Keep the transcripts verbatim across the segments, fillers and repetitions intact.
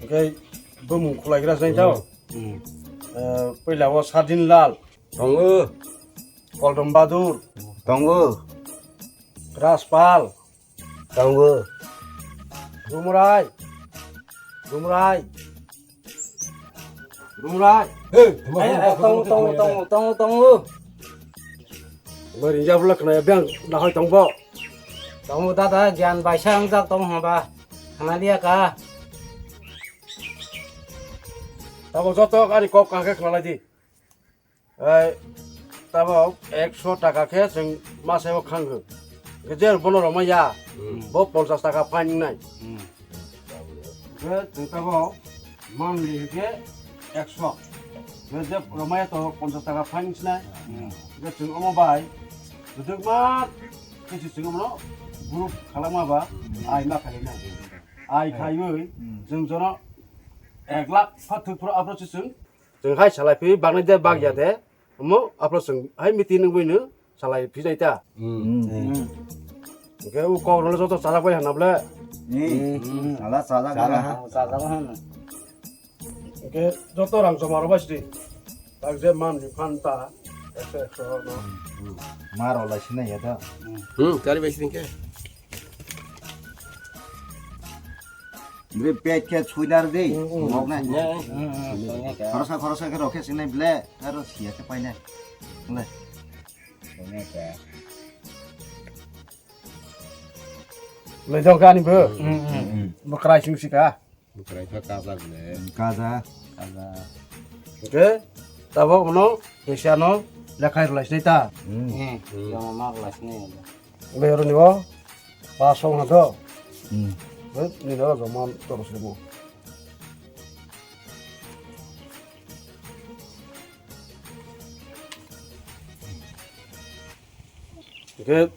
Tei bumung khulaigra se tau. Hmm. Eh, puila o Sadin Lal. Tongo. Koldom Bahadur. Tongo. Rajpal. Tongo. Rumrai. Rumrai. Rumrai. Hey, eh, eh, tongo, tongo, tongo, tongo, tongo. Bari jabla kena ya bang dahai tongbo. Tongo dada, gian baisa ang jak tong haba. Khana liya ka. Tabo joto ani kok kahke khna lai di. Ei, tabo ekso taka khe chwng masa o khango. Hwnkhe je bono rwmaya, hmm, bo ponchas taka fine wngnai. Hmm. Hwnkhe chwng tabo manli hwnkhe ekso. Hwnkhe je rwmaya to ponchas taka fine wngnai. Hmm. Hwnkhe chwng omo bai, kwdwkma kisi chwng omono group khalangma ba, hmm, ai ma khainai. Ai, hmm, khaiwi, hmm, chwng jono ek lakh phathwk phuru aphuru chwng Chwng hai salai phi baknai de bak ya de. Omo aphuru chwng hai meeting nungwi no salai phi nai ta. Hmm. Hmm. Hwnkhe o kok rwle joto chalak bai hana bwle. Hmm. Hmm. Sala chajak chajak ha. Chajak ha. Hwnkhe joto rang joma rw bai sidi. Tak je man ni phan ta. Ekso ekso no. Hmm. Ma rw lai sinai ya ta. Hmm, kari bai sidi khe. Bre pet khe suinar de. Hmm, hmm. Rok nai. Hmm, hmm, hmm. Khorosa, khorosa khe rok khe sinai ble. Aro siya khe painai. Le. Lai dong kani bo. Hmm, hmm. Bo krai sing sika. Bo krai kha kaja ble. Kaja. Kaja. Oke. Tabo bono kesiano lekhai rwlai sinai ta. Hmm. Hmm. Joma ma rwlai sinai. Bai oro nibo ba song ha do. Hmm. Bai nino joma toro simo. Oke,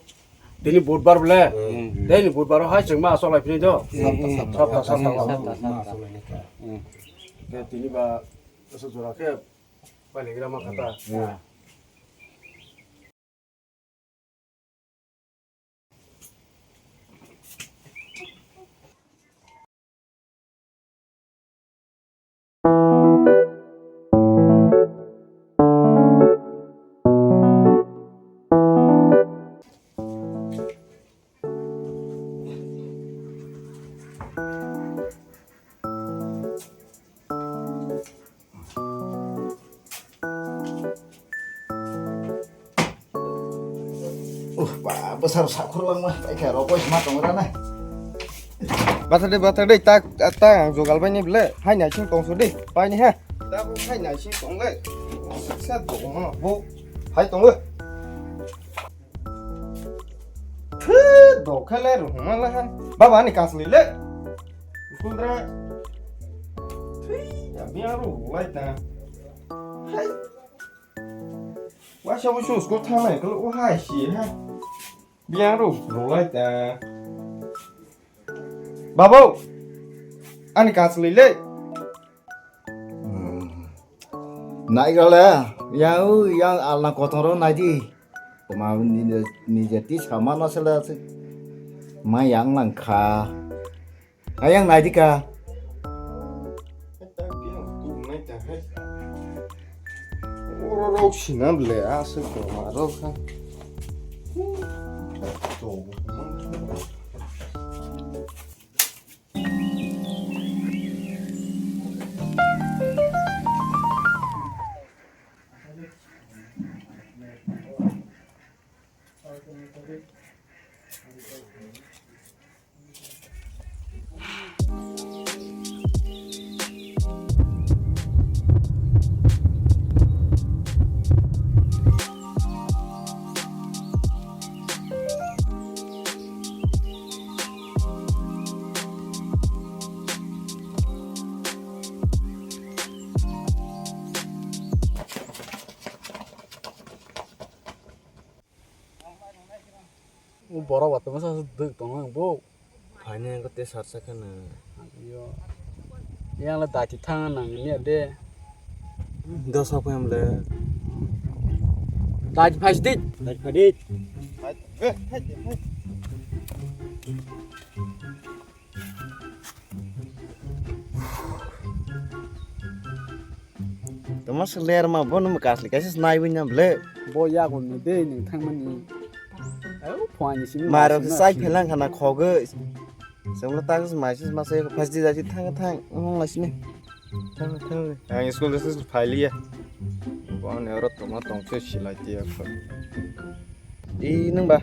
tini budbar bole. Hmm. Tini budbar hai chwng ma asok lai phini do. Sapta, sapta. Sapta, sapta. Sapta, sapta. Hmm. Oke, tini ba asok jora khe pai legra ma khata. Hmm. Uh, ba, bwsar sakhur langma, paikha rok boys ma tongra na. Bathade, bathade, tak, tak, ang jogal bai ni ble, hai nai sing tong su di, pai ni ha. Tak, hai nai sing tong le, sa tong ma, bo, hai tong le. Thwi dokhele rwhwngma le hai. Baba ani kasli le. Kudra. Thwi, ya biyang rw lai ta. Hai. Waisa waisa usko thangnai kolo o hai si hai. Biyang rw rw lai ta. Babu. Ani kasli le. Hmm. Naigale, yang, yang alna kotoro naidi. Toma nije, nije ti sama no sele asik. Ma yang lang kha. Ayang naidi ka. Oro rok sina ble asik ko ma rok kha. O borok ba tongma sa dwk tongo ang bo. Phaini ang te sarsa khana. Yo. Yang le dati thang nang ni de. Dosa ko em le. Dati phai dik. Dati phai dik. Hai, hai, hai. Mas ler ma bono kasli kaisa naiwi na ble. Bo yago ni de ni thangmani. Au phwani simi. Maro sai phelang khana khogwi. Senglo tak mai sis masai phasdi jati thang thang wng lai sini. Thang thang. Ang school dress phailiya. Bo ani oro tongma tongse silai tiya. I nung ba.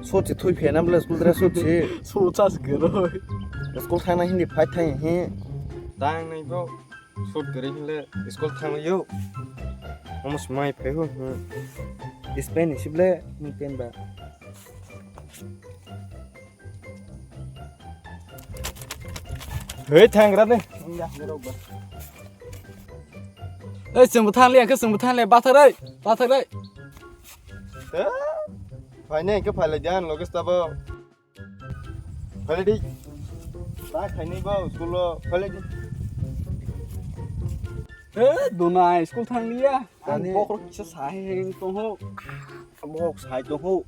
Sot si thui phena bla school dress sot si. Sot chas gero. School thangna hindi phai thang he. Tang nai bo. Sot gero hinle school thang yo. Amos mai phai ho. Spain si ble ni pen ba. Hei, thangra ne. Ei, chwngbo thangliya, khe chwngbo thangliya, batharai, batharai. Phainai khe phailai di, ang loge stabo. Phailai di. Ta khainai bo, school-o phailai di. Ei, dona, school thangliya. Ani bokhorok kisa sai heng tongho. Bokhorok sai tongho.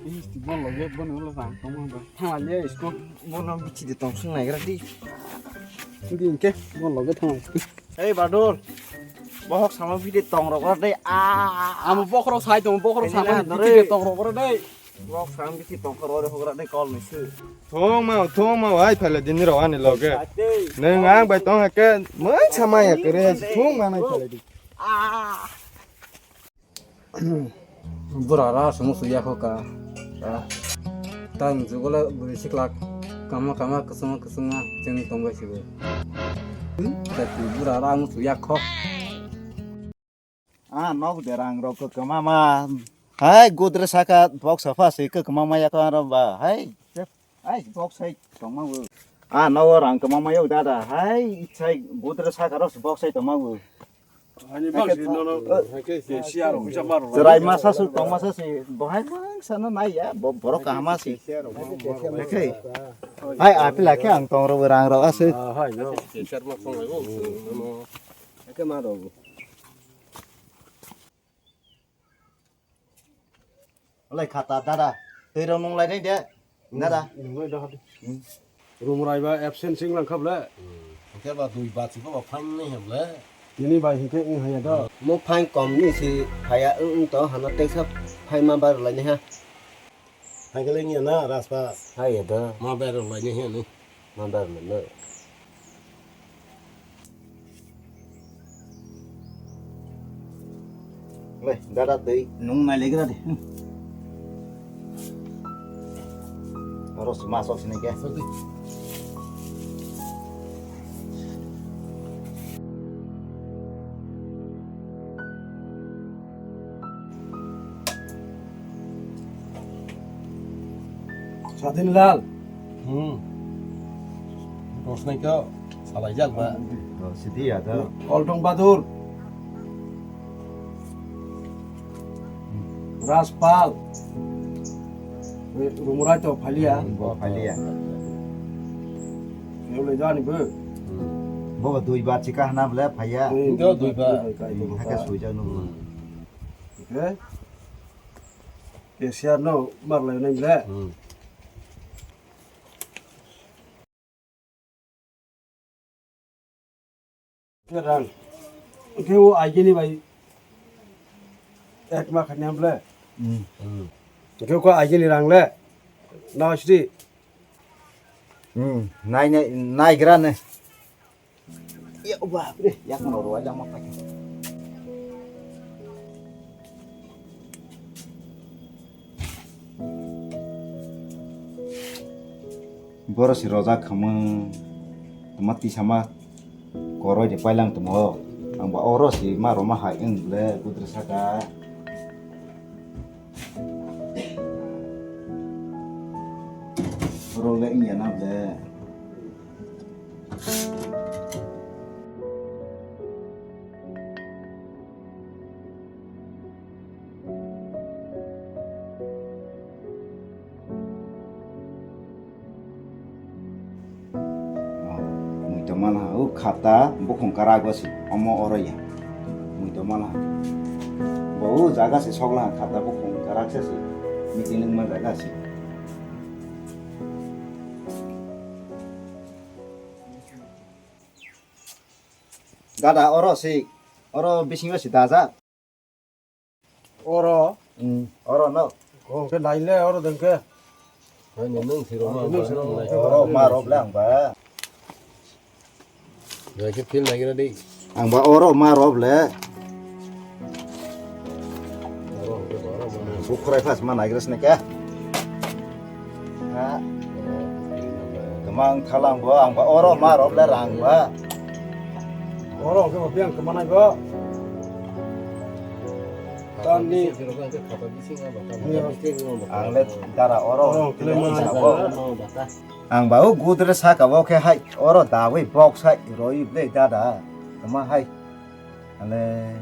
Bisti bon loge bon ulo jang tongho ba. Thangaliya school. Bono bithi de tong sung naigra di. Hindi hingke bon loge thang. Ei Badul. Bokhorok sama bithi tong rok de. Ah. Amo bokhorok sai tong, bokhorok sama bithi de tong rok de. Bokhorok sama bithi tong rok de hogra de kol ni su. Thung ma, thung ma, hai phailai di nirok ani loge. Nwng ang bai tong hake, mui sama ya kere, thung ma nai phailai di. Ah. Bura ra sumo suya kho ka. Ah. Tang jugola buri siklak. Kama kama kusuma kusuma cheng tongbai sibo. Hmm? Tati bura ra mo suya kho. Ah, nok derang rok kama ma. Hai gudre saka bok safa se kama ma ya ka ro ba. Hai. Hai bok sai tongma bu. Ah, no rang kama ma yok dada. Hai sai gudre saka ro bok sai tongma bu. Ani bang si no no. Hai ke si si aro bisa mar. Serai masa su tong masa si. Bohai bang sana nai ya. Bo borok kahama si. Hai ke. Hai apila ke ang tong ro rang ro asu. Ah, hai no. Ke sar ma song ai bo. No no. Ke ma ro. Olai khata dada, twi rok nung lai nai de, dada. Nung lai da hadi. Hmm. Room rai ba absent sing lang khap le. Hmm. Hingke ba dui ba chibo ba fine nai hem le. Nini bai hingke wng haya da. Mo fine kom ni si haya wng wng to hano teksa fine ma bar lai nai ha. Hingke le ngi na raspa. Haya da. Ma bar lai nai ha ni. Mandar mano. Le, dada tei nung nai legra de. Aro suma sok sini ke. Sadin Lal. Hmm. Rosnai ko salai jak ba. Oh, sidi ya to. Koltong Badur. Raspal. Rumurai to phalia. Bo phalia. Yo le jani bo. Bo dui bar chika hana bole phaya. Hmm, do dui bar. Haka suija no. Hmm. Oke. K C R no mar lai nai le. Hmm. Rang. Oke o aigini bai. Ek ma khani amble. Hmm. Hmm. Oke ko aigini rang le. Na sidi. Hmm. Nai nai nai gra ne. Ya, bapre, yak no rwai lama pai. Boro si rojak khamung, tama tisama koroi de pailang tamo. Ang ba oro si ma roma hai wng le gudre saka. Oro le wng ya na le. Mui tongma laha o khata bukhung karak o si omo oro ya. Mui tongma laha. Bo o jaga se sok laha khata bukhung karak se si. Meeting wngma jaga si. Dada oro si. Oro bisingo si dajak. Oro. Hmm, oro no. Kok ke naile oro dengke. Hai ni nung si roma. Nung si roma. Oro ma rob le ang ba. Jai ke feel lagi na di. Ang ba oro ma rob le. Oro, oro, oro. Bukhrai fas ma naigra sne ke. Ha. Kemang thalang bo ang ba oro ma rob le rang ba. Oro ke ba biang kemanai bo. Tani. Ang le dara oro. Oro, kele ma. Ang ba o gudre saka bo khe hai oro dawi box hai roi ble dada. Kema hai. Ale.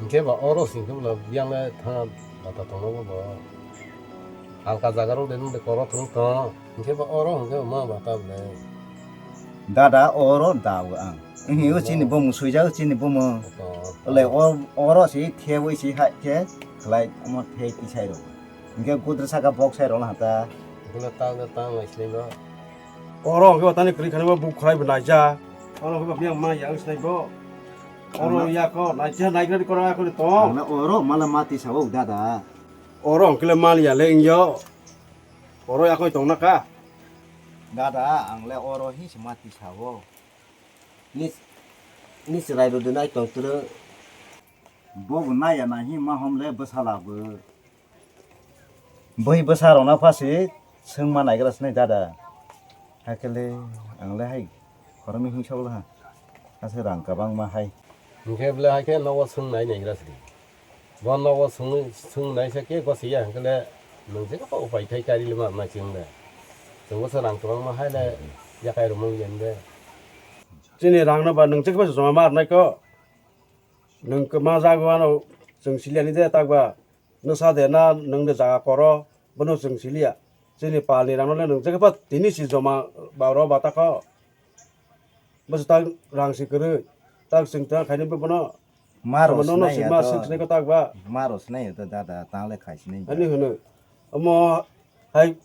Hingke ba oro sing khe bwla yang le thang bata tongno bo bo. Halka jaga rok de nung de koro thung tong. Hingke ba oro hingke ma bata ble. Dada oro dawi ang. Ini o chini bomo suijak chini bomo. Ole oro si thewi si hai khe khlai omo thei tisai rok. Hingke gudre saka box hai rok hata. Gula tang da tang lai sini ba. Oro hingke ba tani kri khani ba buk khwlai bo naija. Oro hingke ba biang ma yang sinai bo. Oro ya ko naija naigra di koro ya ko ni tong. Ana oro mala mati sa o dada. Oro hingke le mal ya le ingyo. Oro ya ko tong na ka. Dada ang le oro hi se mati sa o. Ni ni se rai ro de nai tong tro. Bo bo nai ya nai hi ma hom le bwsala bo. Bui bwsa rok na phasi swngma naigra sini dada. Hakhe le ang le hai khoroknwi himsa ulo ha. Ase rang kwbangma hai. Hingkhe bwle hakhe nogo swngnai naigra sidi. Bo nogo swngwi swngnai sa khe gosi ya hingkhe le nwng je khe upai thai kari le ma ma chwng le. Chwngbo se rang kwbangma hai le yakai rwmung yen de. Chini rang no ba nwng je khe joma ma rwnai kho. Nwng kwma jago ano chwng siliya ni de tak ba. Nwsa de na nwng de jaga koro, bono chwng siliya. Chini pal ni rang no le nwng je khe pha tini si joma ba ro ba ta kho. Bwswk tak rang si kwrwi, tak chwng tang khaini bo bono. Maro bono no sinai si ya ma to. Swk sinai ko tak ba. Maro sinai ya to dada, tang le khai sinai ya. Ani hwno. Omo hai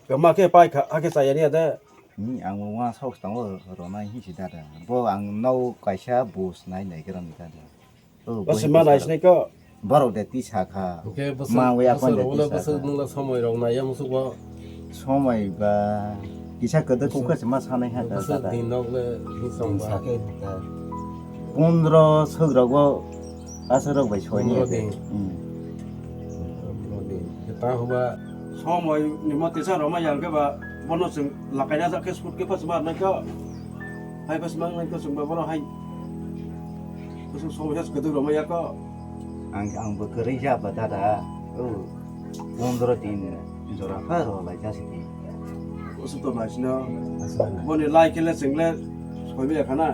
kwma khe pai kha, hakhe chaya ni ya de. Ni ang bo wa sok tongo ronai hi si dada. Bo ang no kaisa bus nai nai khe rani dada. O, o se ma nai sinai ko. Borok de tisa kha. Hingke bwswk, ma wi bwswk akon de rok le tisa bwswk kha. Nwng le somoi rok nai ya musuk bo. Somoi ba kisa kwdwk kuk kha se ma sanai ha da bwswk da. Din rok le ni song ba. Sa khe da. Pondro suk rok bo asa rok bai soi ni. Pondro din. Hmm. Pondro din. Khe ta hwnba. Somoi ni ma tisa rok ma yang khe ba bono chwng lakai na jak khe sut khe pas ma nai kho. Hai pas ma nai kho chwng ba bono hai. Bwswk somoi jas kwdwk rwma ya kho. Ang, ang bo kwrwi ja ba dada. O, pondro din jora kha rw lai ja sidi. Bwswk to naisino. Aswk. Boni lai khe le chwng le soi ya khana.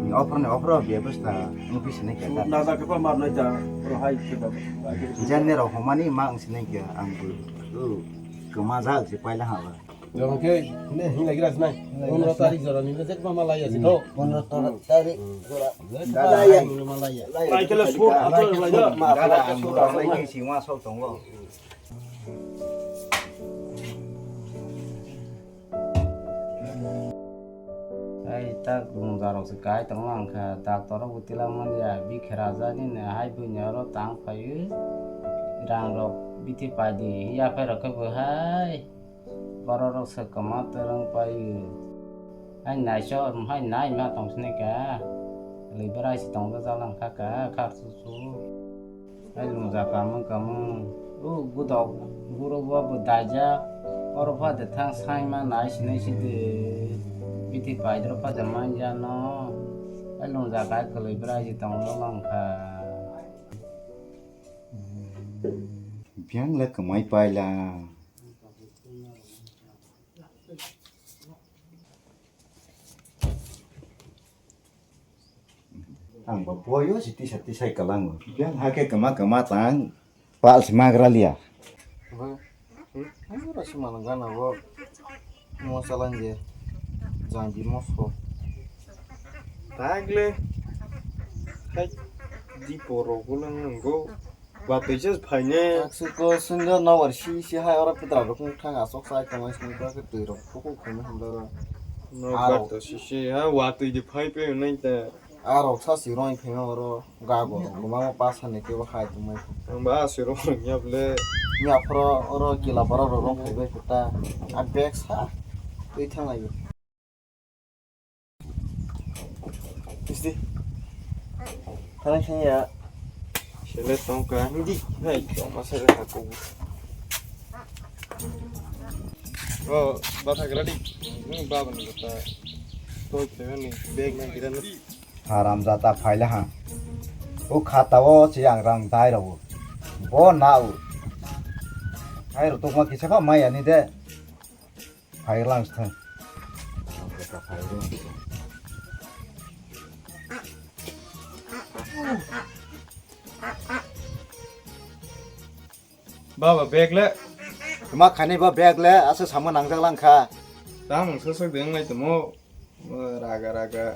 Offer ni offer o bebostha wng phi sinai khe. Sut na ja khe pa mar nai ta. Ro hai khe ba. Jani rok homani ma wng sinai khe ang bo. O, kwma jak se paila ha ba. Jora khe ne hin lagi ras nai. Pondro tarik jora ni je ma malai ya si tho. Pondro tarik jora. Dada, malai ya. Lai khe le sut, dada, ato lai da. Dada, ang bo lai ni singma sok tongo. Ai tak mungjarok se kai tong ang kha, doctor rok bo tila man ya, bikhera jani ne hai buini oro tang phaio, rang rok bithi pai di, yaphai rok khe bo hai. Borok rok se kwma twrwng pai. Hai naisok, hai nai ma tong sini ka. Lwi bwrai se tong jak lang kha ka, khar su su. Hai lungja kamung kamung. O gudok, guro bo bo daijak. Oro pha de thang sai ma nai sinai si de. Bithi pai dro pha de man ja no. Hai lungja kai kwlwi bwrai se tong jak lang kha. Biyang le kwmai paila. Ang bo boyo si tisa tisai kalango. Biyang hake kwma kwma tang pal si magra liya. Abo, hmm, abo rasi manang gana bo. Mo salang je. Jang di mo so. Tagle. Hai. Di poro gulang nanggo. Watwi se phaine. Akswk ko swngo nokbar si si hai oro pitra rok wng thang aswk sai tongmani simi khe twi rok kuku khaina hamjaro. Nokbar to si si ha watwi de phai pe nai ta. A rok sa si roi phai ma oro gago rok kwbangma pa sa ni tebo hai tongmai. Ang ba si roi ya ble. Ni aphro oro kila para rok rong phai bai khuta. A bag sa twi thang lai. Isti. Thang thang ya. Sele tong ka. Hindi. Hai, tong ma sele ha ko. Oh, ba tha gra di. Ni ba ban ta. Toi phai ni bag na gira na. Haramjada phaila ha. O khata o se ang rang dai rw. Bo na o. Hai rw tokma kisa pha mai ani de. Phai lang thang. Baba bag le. Ma khani ba bag le asa sama nangjak lang kha. Tang sosok deng lai tomo. Raga raga.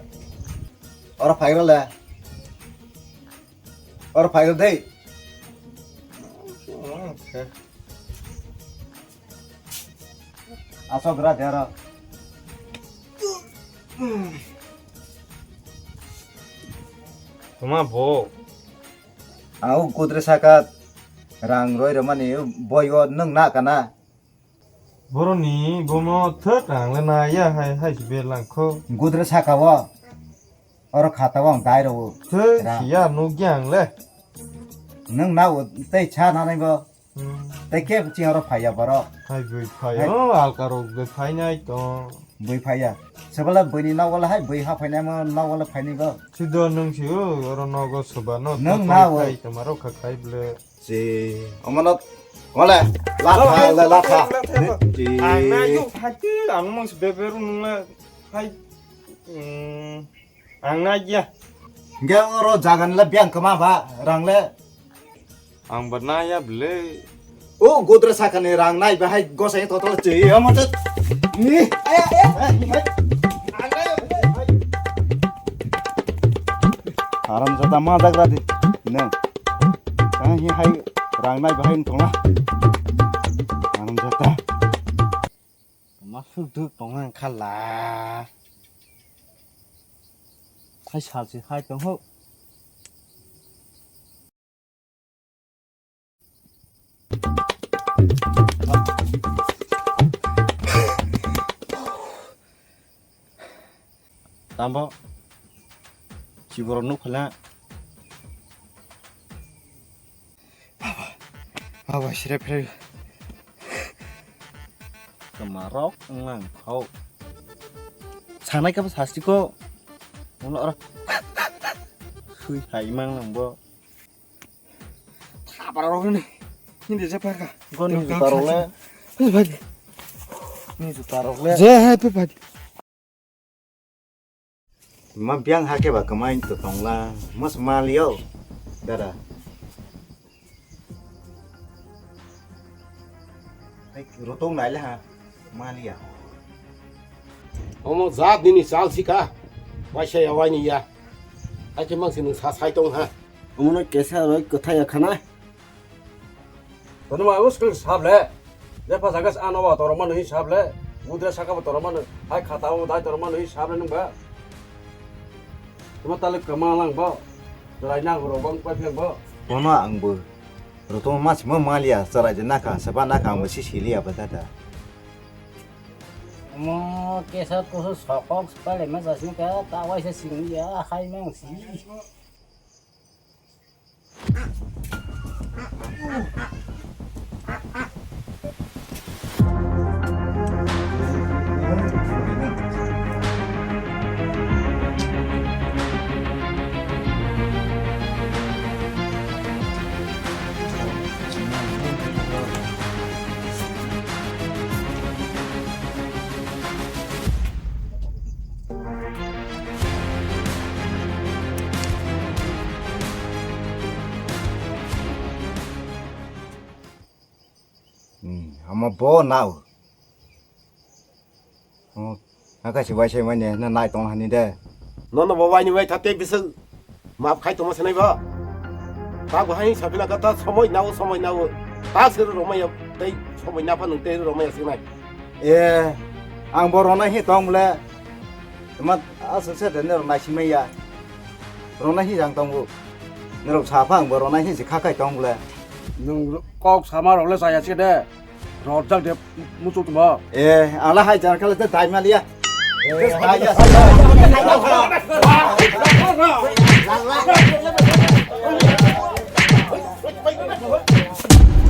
Oro phai le. Oro phai dei. Asok ra dera. Tuma bo. Au kudre sakat rang roi ramani boyo nung na kana. Boroni bomo thot rang le na ya hai hai si berlang kho. Gudre saka o. Oro khata o ang dai rw. Thot siya no gyang le. Nung na o tei cha na nai bo. Hmm. Tei ke ching oro phaiya borok. Hai bui phai. Hai. Oh, alka rok de phai nai to. Bui phaiya. Sebala bui ni nawala hai bui ha phai nai mo nawala phai ni go. Sido nung si o oro nogo soba no. Nung na o. Phai to maro kha khai ble. Si. Omonot. Wala. Latha, la, latha. Ang na yo phai ti ang mo se beberu nung na. Hai. Hmm. Ang nai ya. Hingke oro jagan le biyang kama ba rang le. Ang ba nai ya bele. O godra sakani rang nai ba hai gosai to to che ya mo te. Ni. Aram jata ma jagra di. Ne. Ang hi hai rang nai ba hai tong na. Aram jata. Masuk duk tong ang khala. Hai sal si hai tong ho. Tambo. Chiboro nuk phala. Baba, baba, sire phere. Kemarok nang khau. Sanai kabo sasti ko. Ulo ora. Sui hai mang nang bo. Thapara rok ni. Ni de japarka. Go ni juta rok le. Ni bhai. Ni juta rok le. Je hai pe bhai. Ma biyang hake ba kamai to tongla. Mas malio. Dada. Hai, rotong nai le ha. Malia. Omo jat nini chal sika. Waisa ya waini ya. Hai ke mang sini sa sai tong ha. Omo no kesa roi kotha ya khana. Tono ma uskul sab le. Jepa jagas ano wa toro manu hi sab le. Mudra saka ba toro manu. Hai khata o dai toro manu hi sab le nung ba. Tuma talik kama lang ba. Rai nang ro bang pa pheng ba. Kono ang bo. Rotong ma sima malia, chwrai de nakha, seba nakha, ang bo si siliya ba dada. Mo kesa kusu sokok sepale ma jasni ka, ta waisa singya, hai mang si. Hmm, ama bo nao. Oh, naka si waisa mane na nai tong hani de. Nono bo waini wai thate bisu. Map khai tongma sanai bo. Ta bo hai sabila kata somoi nao, somoi nao. Ta sir romaya tei somoi napa nung tei romaya sinai. Eh, ang bo rona hi tong le. Tama asuk se de ne rona simaya. Rona hi jang tongo. Norok saphang bo rona hi se khakai tong bole. Nwng kok sama rok le chaya se de. Rojak de muchuk tongma. Eh, ala hai jar kala te dai maliya. Eh, hai ya. Hai ya. Hai ya. Hai ya.